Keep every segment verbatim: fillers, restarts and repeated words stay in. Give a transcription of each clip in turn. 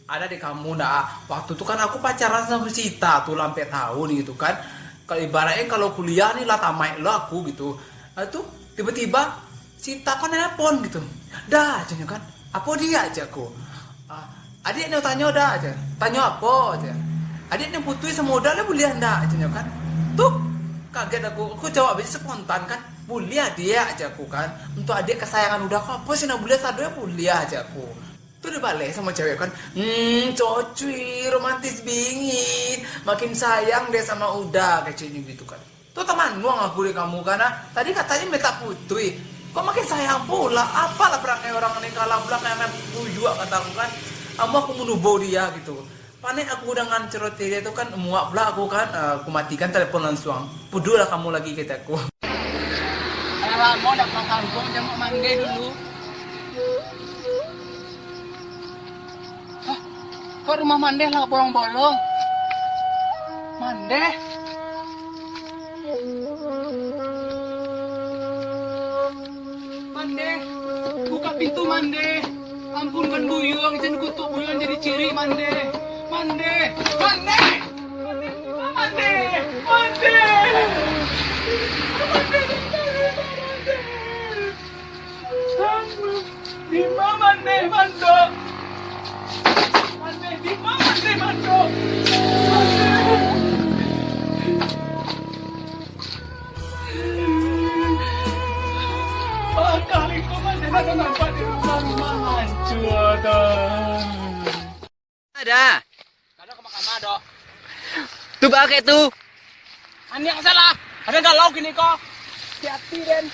Ada dek kamu ndak? Waktu tu kan aku pacaran samo si Ita tu lah ampek tahun gitu kan. Kalau ibaratnyo kalau kuliah ni lah tamaik lo aku gitu. Nah tu tiba-tiba si Ita ko nelpon gitu. "Da," caknyo kan. "Apo diak?" cak aku. "Ah, adiak nyo tanyo Da," cak. "Tanyo apo?" cak. "Adiak nyo putuih samo Uda lah buliah ndak?" caknyo kan. Tu kaget aku. Aku jawab aja spontan kan. "Buliah diak," cak aku kan. "Untuak adiak kasayangan Uda ko apo sih ndak buliah, sadonyo buliah," cak aku. Tu dibaleh samo cewek kan, "Hmm, cocui, romantis bingit, makin sayang deh sama Uda," keceknyo gitu kan. Tu tamanuang aku dek kamu kan, ah. Tadi katanyo mintak putuih, kok makin sayang pula, apolah perangai urang ni, kalah pula kayak main buyuak kata aku kan. Amuah aku manubo dia gitu. Panek aku dengan cerita dia tu kan, muak pula aku kan, eh, aku matikan telepon langsung. Pudulah kamu lagi kata aku. Lah lamo ndak pulang kampung, jamuak mandeh dulu. Hah? Kok rumah mandeh lah bolong-bolong? Mandeh? Mandeh, buka pintu, Mandeh. Ampunkan buyuang, jan kutuk buyuang jadi cirik, Mandeh. Mandeh, Mandeh, Mandeh, Mandeh. Mandeh, Mandeh, Mandeh. Dima Mandeh, Mandok? Mandeh, dima Mandeh, Mandok? Mandeh. Bakal iko mah, jan ado nampak di rumah-rumah hancua tu. Ada. Kano ka mahkamah, Dok. Tu bakeh tu. Aniak salah. Ada galau kini ko. Sakik ati den.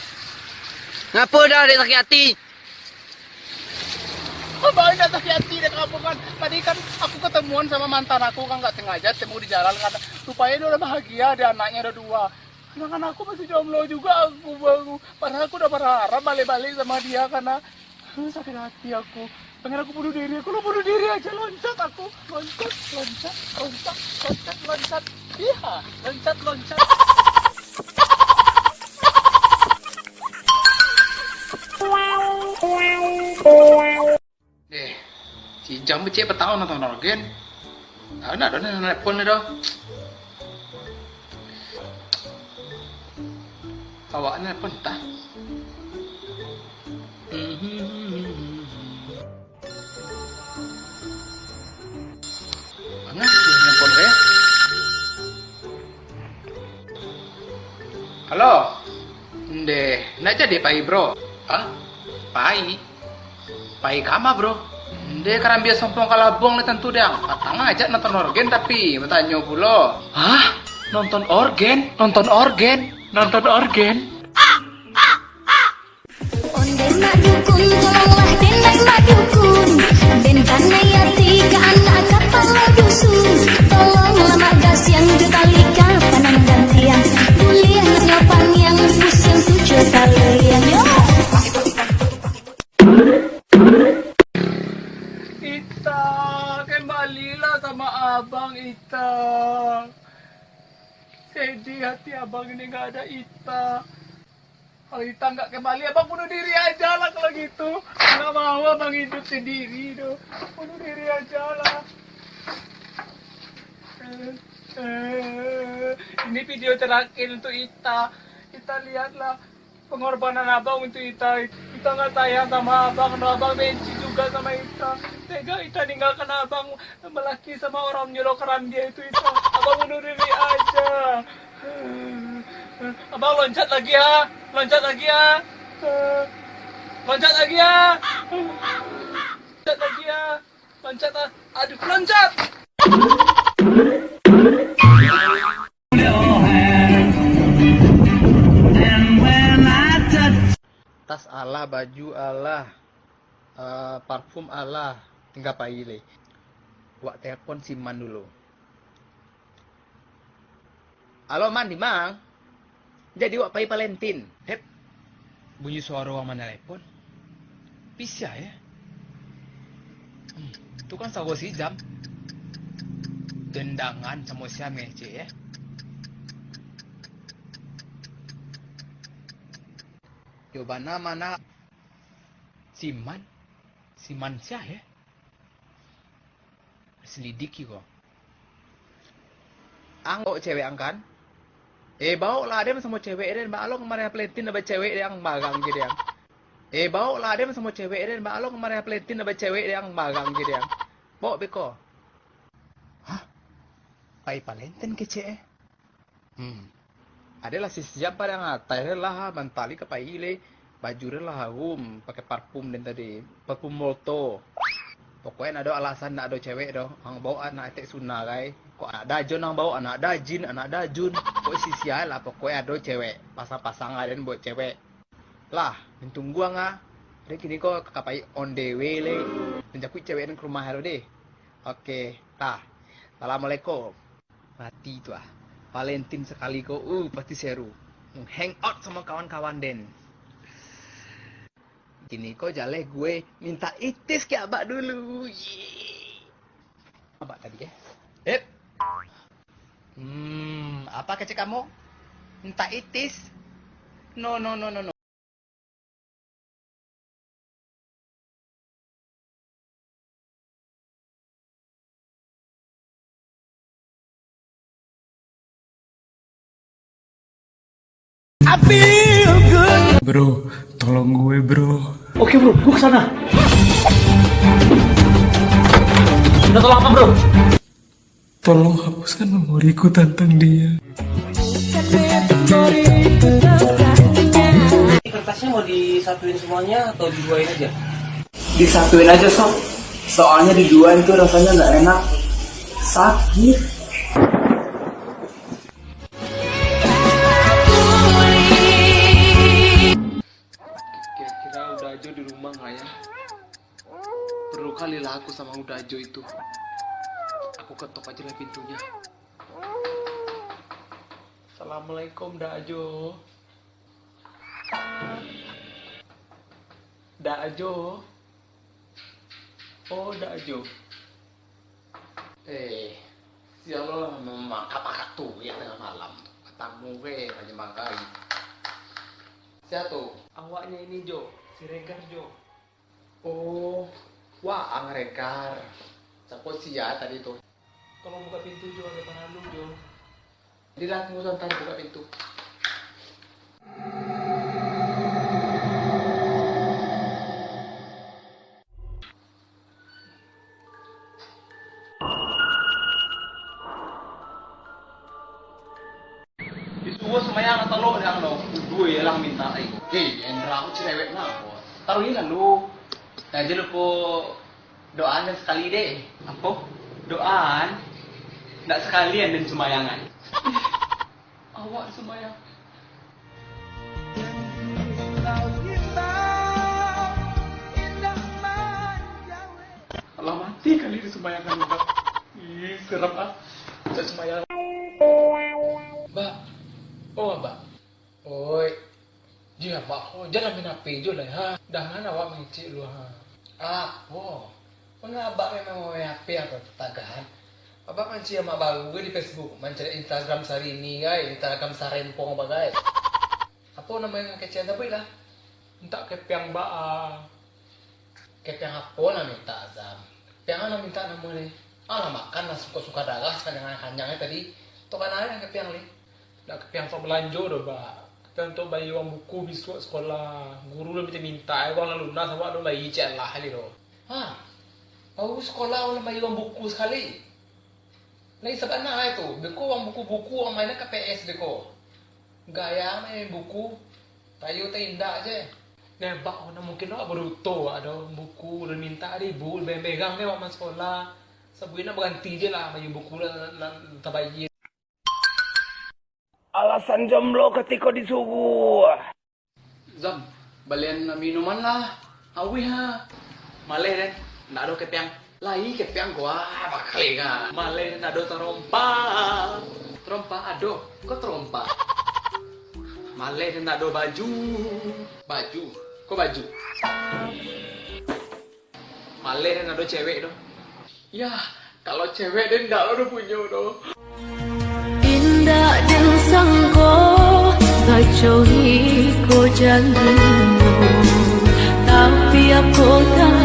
Ngapo dah dek sakik ati? Abang indak sakik ati dek kamu kan. Tadi kan aku ketemuan sama mantan aku kan, nggak sengaja temu di jalan kan. Rupanya dia udah bahagia, ada anaknya ada dua. Sedangkan aku masih jomblo juga aku, Bang. Padahal aku udah berharap balik-balik sama dia karena, eh, sakit hati aku. Pengen aku bunuh diri, aku lah bunuh diri aja, loncat aku. Loncat, loncat, loncat, loncat, loncat. Iya, loncat, loncat. Eh, si Jam becek patang nonton orgen. Tahu ndak, ado nan nelpon ni doh. Awak nelpon tah. Manga tu nelpon ko yo? Halo. Ndeh, ndak jadi pai, bro. Hah? Pai? Pai kama, bro? Ndeh, karambia sompong ka Labuang lai tantu deh. Patang ajak nonton orgen tapi batanyo pulo. Hah? Nonton orgen? Nonton orgen? Nonton orgen? Ondeh Mak Dukun, tolonglah den ai Mak Dukun. Den kanai ati ka anak kapalo dusun. Tolonglah Mak Gasiang jo tali ka panang gantiang. Buliah nyo paniang, pusiang tujuah taliang. Yo. Ita, kembalilah sama abang, Ita. Sedih hati abang ini nggak ada Ita. Kalau Ita nggak kembali, abang bunuh diri aja lah kalau gitu. Nggak mau abang hidup sendiri tuh. Bunuh diri aja lah. Eh, eh, ini video terakhir untuk Ita. Ita lihatlah pengorbanan abang untuk Ita. Ita nggak sayang sama abang, no, abang benci juga sama Ita. Tega Ita ninggalkan abang, laki sama orang nyolok karambia itu, Ita. Abang bunuh diri aja. Abang loncat lagi ya, loncat lagi ya. Loncat lagi ya. Loncat lagi ya. Loncat ah. Aduh, loncat. Tas alah, baju alah, eh, parfum alah, tingga pai lai. Wak telepon si Man dulu. Halo, Man, di ma? Jadi wak pai Valentin? Hep, bunyi suaro urang manalepon. Sia, yo? Hmm, tu kan saudaro si Jam. Dendangan samo sia mangecek, yo? Yo bana, mana? Si Man? Si Man sia, yo? Selidiki ko. Ang baok cewek ang kan? Eh, baoklah, den samo cewek den. Baa lo kamarin Valentine ado cewek den, ang barang je den. Eh, baoklah, den samo cewek den. Baa lo kamarin Valentine ado cewek den, ang barang je den. Baok beko. Hah? Pai Valentine kecek eh? Hmm. Adolah sisiap padang atai lah, mantali ka pai le. Baju den lah harum, pakai parfum den tadi. Parfum Molto. Pokoknyo ndak ado alasan ndak ado cewek doh. Ang baok anak etek Suna gai. Kok anak Dajun ang baok, anak Dajin, anak Dajun. Kok sisia lah, pokoknyo ado cewek. Pasang-pasang lah den buek cewek. Lah, den tunggu ang ah. Den kini ko ka pai on the way le. Den japuik cewek den ka rumah lo deh. Oke, tah. Assalamualaikum. Mati tu ah. Valentine sakali ko, uh, pasti seru. Hang out samo kawan-kawan den. Kini ko jaleh gue mintak itis ka abak dulu. Ye. Abak tadi eh. Hep. Hmm, apa kecek kamu? Mintak itis? No, no, no, no, no. I feel good. Bro, tolong gue, bro. Oke, bro, gue kesana. Udah tolong apa, bro? Tolong hapuskan memoriku tentang dia. Ini kertasnya mau disatuin semuanya atau diduain aja? Disatuin aja, Sob. Soalnya diduain tuh rasanya nggak enak. Sakit. Kira-kira Uda Ajo di rumah nggak ya? Perlu kali lah aku sama Uda Ajo itu. Aku ketok aja lah pintunya. Assalamualaikum, Uda Ajo. Uda Ajo. Oh, Uda Ajo. Eh, sialah, mamakak-makak tu ya tengah malam tu. Katamu ke, Raja Manggai. Sia tu? Awaknya ini, Jo. Si Regar, Jo. Oh, waang Regar. Siapo sia tadi tu? Tolong buka pintu, Jo. Ada paralu, Jo. Dilah, tunggu sabanta, buka pintu. Disuruh sembahyang lah talok dek ang tu. Duo je lah mintak ai. Eh, Hendra, aku cerewet ngapo? Taruih lalu. Jan lupo doa nan sakali deh. Apo? Doa? Ndak sakali den sembahyang ai. Awak sembahyang. Alah, mati kali disembayangkan, Bak. Ih, serem ah. Cak sembayang. Bak. Oh, Bak. Oi. Ji, Abak ko, jan lah main H P jo lah, ha. Dangan awak mangecek lu, ha. Apo? Manga Abak memang main H P atau tatagahan? Abak mancari amak baru gai di Facebook, mancari Instagram Sarimi gai, Instagram Sarempong bagai. Apo namonyo nan kecek, sabuik lah. Mintak kepiang baa. Kepiang apo nan mintak, Zam? Kepiang nan mintak namo le? Alah, makan lah suka-suka darah sakanyang-kanyang tadi. Tok kanai nan kepiang le. Ndak kepiang untuak balanjo doh, Bak. Kepiang untuak bayia uang buku bisuak sekolah. Guru lah mintak-mintak, eh, uang lah lunas, awak lah bayia cek alah le doh. Ha, baru sekolah ulah bayia uang buku sakali. Lai sabana lai tu, beko uang buku-buku, uang mainan ka P S beko. Gaya main buku, tayo taindak je. Nah, Bak, mungkin awak baduto, ado buku, udah mintak dari ibu, berang-berang deh awak main sekolah. Sabuik nak baranti je lah, bayia buku lah, nan, nan tabayia. Alasan jomblo katiko disuruah. Zam, balian minuman lah. Auih ha. Maleh den, ndak ado kepiang. Lai kepiang ko ah, bakale ka. Maleh den, ndak ado tarompa. Tarompa ado, ko tarompa. Maleh den, ndak ado baju. Baju, ko baju. Maleh den, ndak ado cewek doh. Yah, kalau cewek den ndak ado punyo doh. Indak den sangko, kacau iko janjinyo. Tapi apo tak